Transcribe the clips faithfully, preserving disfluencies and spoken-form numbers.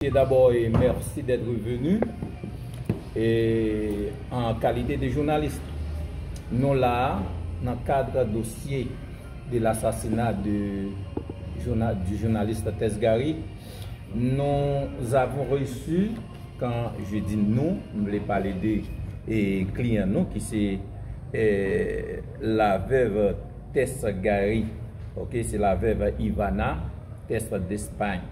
D'abord, et merci d'être venu. Et en qualité de journaliste, nou la nan kad dosye de l'assassinat de jouna- du journaliste Tess Gary. Nous avons reçu, quand je dis nous, m vle pale de e kliyan nou ki se e, la veuve Tess Gary. Ok, se la veuve Ivana Tess d'Espagne,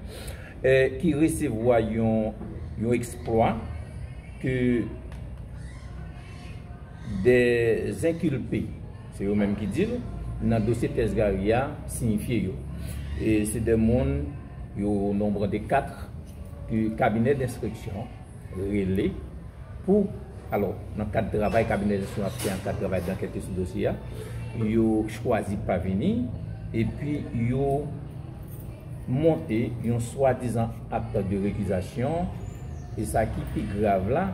e, ki resevwa yon, yon eksplwa ke des inculpés, se yo menm ki di l, nan dosye Tess Gary a siyifye yo. E se de moun, yo nonbre de kat, ke kabinè denstriksyon rele pou, alò, nan kad travay kabinè denstriksyon ap fè, nan kad travay dankèt sou dosye a, yo chwazi pa vini, epi yo monte yon swadizan acte de récusation, e sa ki pi grav la,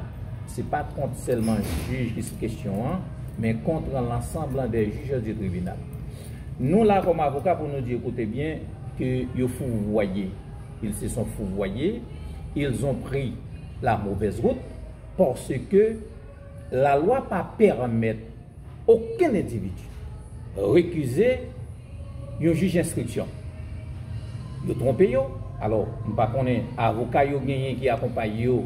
se pa kont sèlman jij ki sou kesyon an, men kont l'ensemble des juges du tribunal. Nou la kòm avoka pou nou di, écoutez bien, ke yo fourvoyé. Ils se sont fourvoyés, ils ont pris la mauvaise route, parce que la lwa pa pèmèt okenn endividi rekize yon jij enstriksyon. Yo twonpe yo. Alò, m pa konnen avoka yo genyen ki akonpaye yo,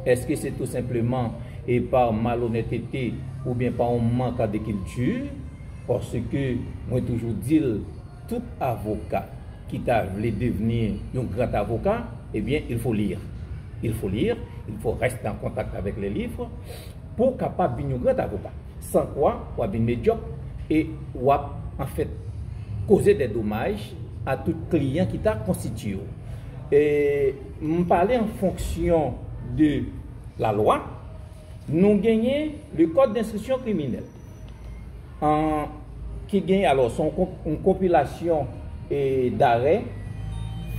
èske se tou senpleman e pa malonètete oubyen pa yon mank de kilti, paske mwen toujou di l, tout avoka ki ta vle devni yon gran avoka, ebyen, il faut lire. Il faut lire, il faut rester en contact avec les livres pou w kapab vin yon gran avoka. San kwa, w ap vin medyòk e w ap, anfèt, koze de domaj a tout kliyan ki ta konstitye w. E m pale an fonksyon de la lwa, nou genyen le Code d'instruction criminelle, an, ki gen, alò, se yon konp- yon konpilasyon e, d'arrêts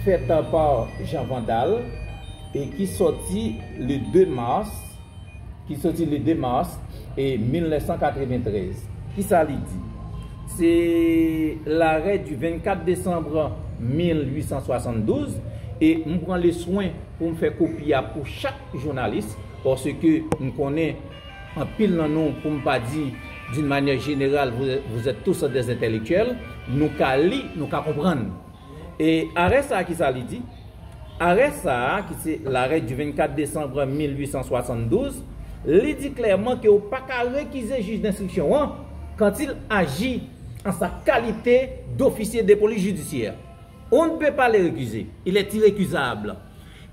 fèt pa Jean Vandal e ki sòti le deux mars, ki sòti le deux mars e mil nèf san katreventrèz. Kisa li di? Se l'arrêt du vingt-quatre décembre mil huit cent soixante-douze, e m pran le swen pou m fè kopi a pou chak jounalis, paske m konnen anpil nan nou, pou m pa di d'une manière générale, vous, vous êtes tous des intellectuels, nou ka li, nou ka konprann. E arè sa a, kisa li di? Arè sa a, ki se l'arrêt du vingt-quatre décembre mil huit cent soixante-douze, li di klèman ke w pa ka rekize jij denstriksyon an quand il agit en sa qualité d'officier de police judiciaire. On ne peut pas le récuser. Il est irrécusable.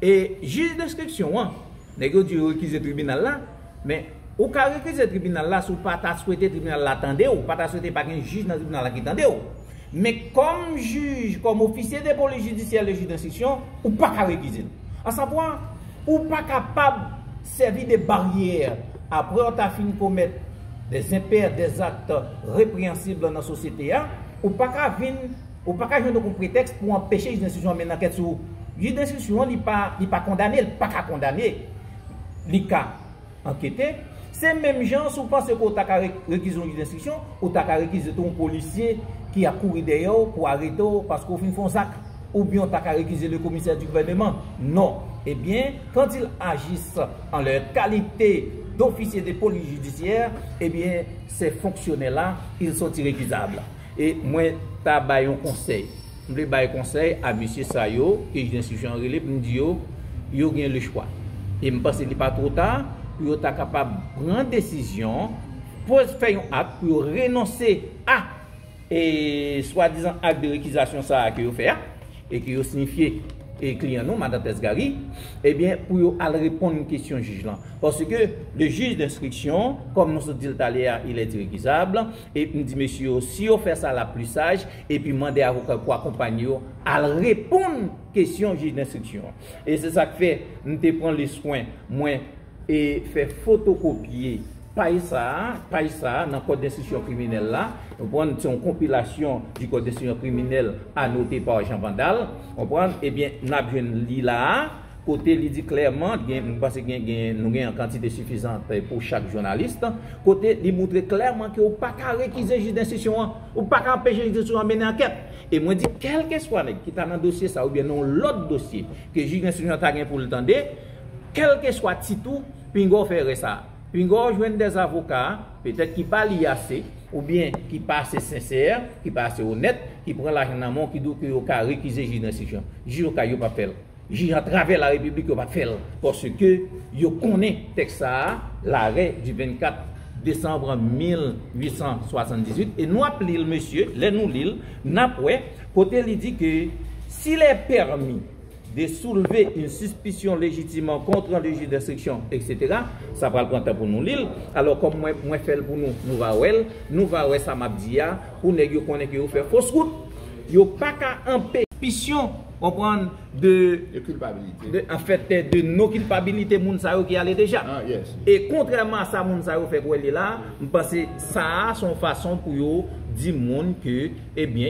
E jij denstriksyon an, nèg yo di yo rekize tribinal la, men ou ka rekize tribinal la si w pa ta swete tribinal la tande w, ou pa ta swete pa gen jij nan tribinal la ki tande w. Men kòm jij, kòm ofisye de polis jidisyè, le jij denstriksyon, ou pa ka rekize l. Ansavwa, ou pa kapab sèvi de baryè apre w ta fin komèt des impairs, des actes répréhensibles nan sosyete a, ou pa ka vin, ou pa ka jwenn okenn pretèks pou anpeche jij denstriksyon an mennen ankèt sou ou. Jij denstriksyon an, li pa, li pa kondane, li pa ka kondane. Li ka ankete. Se menm jan, si w panse ke w ta ka re- rekize yon jij denstriksyon, ou ta ka rekize tou yon polisye ki ap kouri dèyè w pou arete w paske w fin fè yon zak. Oubyen w ta ka rekize le commissaire du gouvernement. Non. Ebyen, quand ils agissent en leur qualité d'officier de police judiciaire, ebyen, ces fonctionnaires-là, ils sont irrécusables. E mwen ta bay yon konsèy. M vle bay konsèy a mesye sa yo, ke jij denstriksyon an rele, pou m di yo, yo gen le chwa. E m panse li pa twò ta pou yo ta kapab pran desizyon, pou fè yon ak, pou yo renonse a e swadizan ak de rekizasyon sa a ke yo fè a, e ke yo siyifye e kliyan nou, madan Tess Gary, ebyen, pou yo al reponn kesyon jij lan. Paske le jij denstriksyon, kòm nou sot di l talè a, il est irrécusable, e m di mesye yo, si yo fè sa, l ap pli saj, epi mande avoka pou akonpanye yo al reponn kesyon jij denstriksyon an. E se sa k fè m te pran le swen, mwen, e fè fotokopye paj sa a, paj sa a nan Code d'instruction criminelle la. Ou konprann, se yon konpilasyon du Code d'instruction criminelle annoté par Jean Vandal. Ou konprann, ebyen, n ap jwenn li la a, kote li di klèman, gen, m panse gen, gen, nou gen yon kantite sifizan pou chak jounalis, kote li montre klèman ke ou pa ka rekize jij denstriksyon an, ou pa ka anpeche jij denstriksyon an mennen ankèt. E mwen di, kèlkeswa nèg ki ta nan dosye sa oubyen nan yon lòt dosye ke jij enstriksyon ta gen pou l tande, kèlkeswa tit ou, pinga w fè erè sa. Pinga w jwenn dè avoka, petèt ki pa li ase, oubyen ki pa ase sensè, ki pa ase onèt, ki pran lajan nan men w, ki di w ke yo ka rekize jij enstriksyon. Jij yo ka, yo p ap fè l. Jij atravè larepiblik yo p ap fè l, paske yo konnen tèks sa a, l'arrêt du vingt-quatre décembre mil huit cent soixante-dix-huit, e nou ap li l, mesye, lè nou li l, n ap wè kote li di ke s'il est permis de soulever une suspicion légitime contre le juge d'instruction, et cetera, sa pral pran tan pou nou li l. Alò, kòm mwen, mwen fè l pou nou, nou va wè l, nou va wè sa m ap di a, pou nèg yo konnen ke yo fè fos wout, yo pa ka anpe pisyon, konprann, de, De kilpabilite. de, an fèt, de non kilpabilite moun sa yo ki ale deja. Ah, yes. E kontrèman a sa moun sa yo fè kwè li la, m panse sa a se yon fason pou yo di moun ke, ebyen,